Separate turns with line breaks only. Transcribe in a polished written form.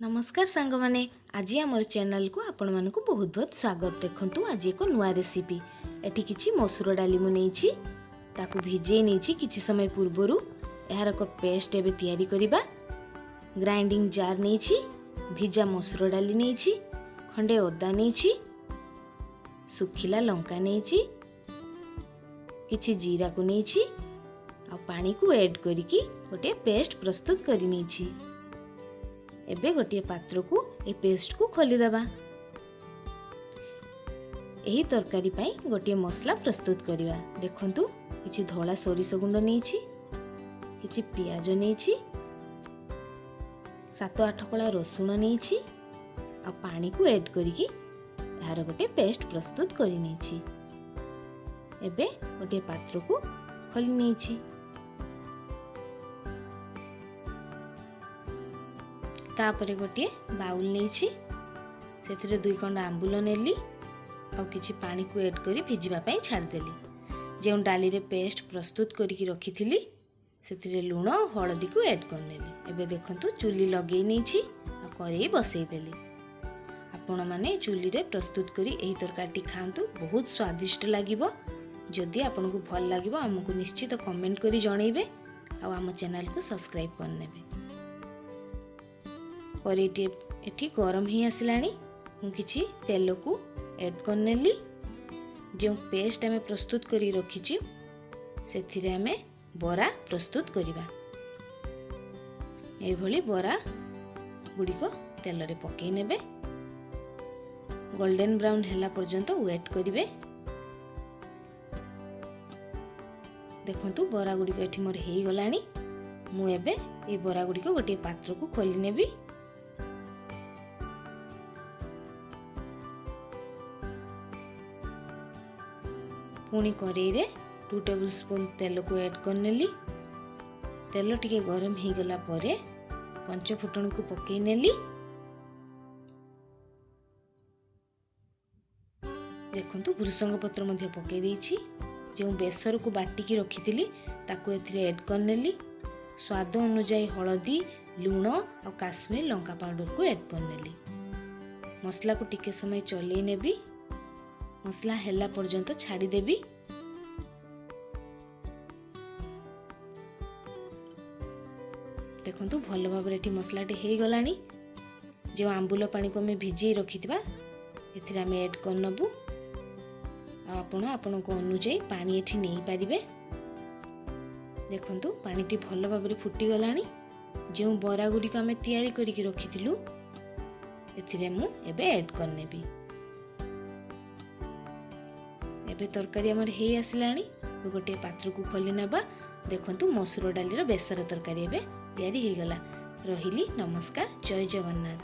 ନମସ୍କାର ସାଙ୍ଗମାନେ, ଆଜି ଆମର ଚ୍ୟାନେଲକୁ ଆପଣମାନଙ୍କୁ ବହୁତ ବହୁତ ସ୍ୱାଗତ। ଦେଖନ୍ତୁ, ଆଜି ଏକ ନୂଆ ରେସିପି। ଏଠି କିଛି ମସୁର ଡାଲି ମୁଁ ନେଇଛି, ତାକୁ ଭିଜେଇ ନେଇଛି କିଛି ସମୟ ପୂର୍ବରୁ। ଏହାର ଏକ ପେଷ୍ଟ ଏବେ ତିଆରି କରିବା। ଗ୍ରାଇଣ୍ଡିଂ ଜାର୍ ନେଇଛି, ଭିଜା ମସୁର ଡାଲି ନେଇଛି, ଖଣ୍ଡେ ଅଦା ନେଇଛି, ଶୁଖିଲା ଲଙ୍କା ନେଇଛି, କିଛି ଜିରାକୁ ନେଇଛି ଆଉ ପାଣିକୁ ଏଡ୍ କରିକି ଗୋଟିଏ ପେଷ୍ଟ ପ୍ରସ୍ତୁତ କରି ନେଇଛି। ଏବେ ଗୋଟିଏ ପାତ୍ରକୁ ଏ ପେଷ୍ଟକୁ ଖୋଲିଦେବା। ଏହି ତରକାରୀ ପାଇଁ ଗୋଟିଏ ମସଲା ପ୍ରସ୍ତୁତ କରିବା। ଦେଖନ୍ତୁ, କିଛି ଧଳା ସୋରିଷ ଗୁଣ୍ଡ ନେଇଛି, କିଛି ପିଆଜ ନେଇଛି, 7-8 କଳା ରସୁଣ ନେଇଛି ଆଉ ପାଣିକୁ ଏଡ୍ କରିକି ଏହାର ଗୋଟିଏ ପେଷ୍ଟ ପ୍ରସ୍ତୁତ କରି ନେଇଛି। ଏବେ ଗୋଟିଏ ପାତ୍ରକୁ ଖୋଲି ନେଇଛି। ତାପରେ ଗୋଟିଏ ବାଉଲ ନେଇଛି, ସେଥିରେ 2 ଖଣ୍ଡ ଆମ୍ବୁଲ ନେଲି ଆଉ କିଛି ପାଣିକୁ ଏଡ୍ କରି ଭିଜିବା ପାଇଁ ଛାଡ଼ିଦେଲି। ଯେଉଁ ଡାଲିରେ ପେଷ୍ଟ ପ୍ରସ୍ତୁତ କରିକି ରଖିଥିଲି ସେଥିରେ ଲୁଣ ଆଉ ହଳଦୀକୁ ଏଡ୍ କରିନେଲି। ଏବେ ଦେଖନ୍ତୁ, ଚୁଲି ଲଗେଇ ନେଇଛି ଆଉ କରେଇ ବସେଇଦେଲି। ଆପଣମାନେ ଚୁଲିରେ ପ୍ରସ୍ତୁତ କରି ଏହି ତରକାରୀଟି ଖାଆନ୍ତୁ, ବହୁତ ସ୍ୱାଦିଷ୍ଟ ଲାଗିବ। ଯଦି ଆପଣଙ୍କୁ ଭଲ ଲାଗିବ ଆମକୁ ନିଶ୍ଚିତ କମେଣ୍ଟ କରି ଜଣେଇବେ ଆଉ ଆମ ଚ୍ୟାନେଲକୁ ସବସ୍କ୍ରାଇବ୍ କରିନେବେ। କରେଇଟି ଏଠି ଗରମ ହେଇ ଆସିଲାଣି। ମୁଁ କିଛି ତେଲକୁ ଏଡ୍ କରିନେଲି। ଯେଉଁ ପେଷ୍ଟ ଆମେ ପ୍ରସ୍ତୁତ କରି ରଖିଛୁ ସେଥିରେ ଆମେ ବରା ପ୍ରସ୍ତୁତ କରିବା। ଏଇଭଳି ବରା ଗୁଡ଼ିକ ତେଲରେ ପକେଇ ନେବେ। ଗୋଲ୍ଡେନ୍ ବ୍ରାଉନ୍ ହେଲା ପର୍ଯ୍ୟନ୍ତ ୱେଟ୍ କରିବେ। ଦେଖନ୍ତୁ, ବରା ଗୁଡ଼ିକ ଏଠି ମୋର ହେଇଗଲାଣି। ମୁଁ ଏବେ ଏଇ ବରା ଗୁଡ଼ିକ ଗୋଟିଏ ପାତ୍ରକୁ ଖୋଲି ନେବି। ପୁଣି କରେଇରେ 2 ଟେବୁଲ୍ ସ୍ପୁନ୍ ତେଲକୁ ଆଡ଼୍ କରିନେଲି। ତେଲ ଟିକେ ଗରମ ହେଇଗଲା ପରେ ପଞ୍ଚ ଫୁଟଣକୁ ପକେଇ ନେଲି। ଦେଖନ୍ତୁ, ଭୃସଙ୍ଗ ପତ୍ର ମଧ୍ୟ ପକେଇ ଦେଇଛି। ଯେଉଁ ବେସରକୁ ବାଟିକି ରଖିଥିଲି ତାକୁ ଏଥିରେ ଆଡ଼୍ କରିନେଲି। ସ୍ୱାଦ ଅନୁଯାୟୀ ହଳଦୀ, ଲୁଣ ଆଉ କାଶ୍ମୀର ଲଙ୍କା ପାଉଡ଼ରକୁ ଆଡ଼୍ କରିନେଲି। ମସଲାକୁ ଟିକେ ସମୟ ଚଲେଇ ନେବି। ମସଲା ହେଲା ପର୍ଯ୍ୟନ୍ତ ଛାଡ଼ିଦେବି। ଦେଖନ୍ତୁ, ଭଲ ଭାବରେ ଏଠି ମସଲାଟି ହେଇଗଲାଣି। ଯେଉଁ ଆମ୍ବୁଲ ପାଣିକୁ ଆମେ ଭିଜେଇ ରଖିଥିବା ଏଥିରେ ଆମେ ଆଡ଼୍ କରିନେବୁ। ଆଉ ଆପଣ ଆପଣଙ୍କ ଅନୁଯାୟୀ ପାଣି ଏଠି ନେଇପାରିବେ। ଦେଖନ୍ତୁ, ପାଣିଟି ଭଲ ଭାବରେ ଫୁଟିଗଲାଣି। ଯେଉଁ ବରା ଗୁଡ଼ିକ ଆମେ ତିଆରି କରିକି ରଖିଥିଲୁ ଏଥିରେ ମୁଁ ଏବେ ଆଡ଼୍ କରିନେବି। ଏବେ ତରକାରୀ ଆମର ହେଇ ଆସିଲାଣି। ଗୋଟିଏ ପାତ୍ରକୁ ଖୋଲି ନେବା। ଦେଖନ୍ତୁ, ମସୁର ଡାଲିର ବେସର ତରକାରୀ ଏବେ ତିଆରି ହେଇଗଲା। ରହିଲି, ନମସ୍କାର, ଜୟ ଜଗନ୍ନାଥ।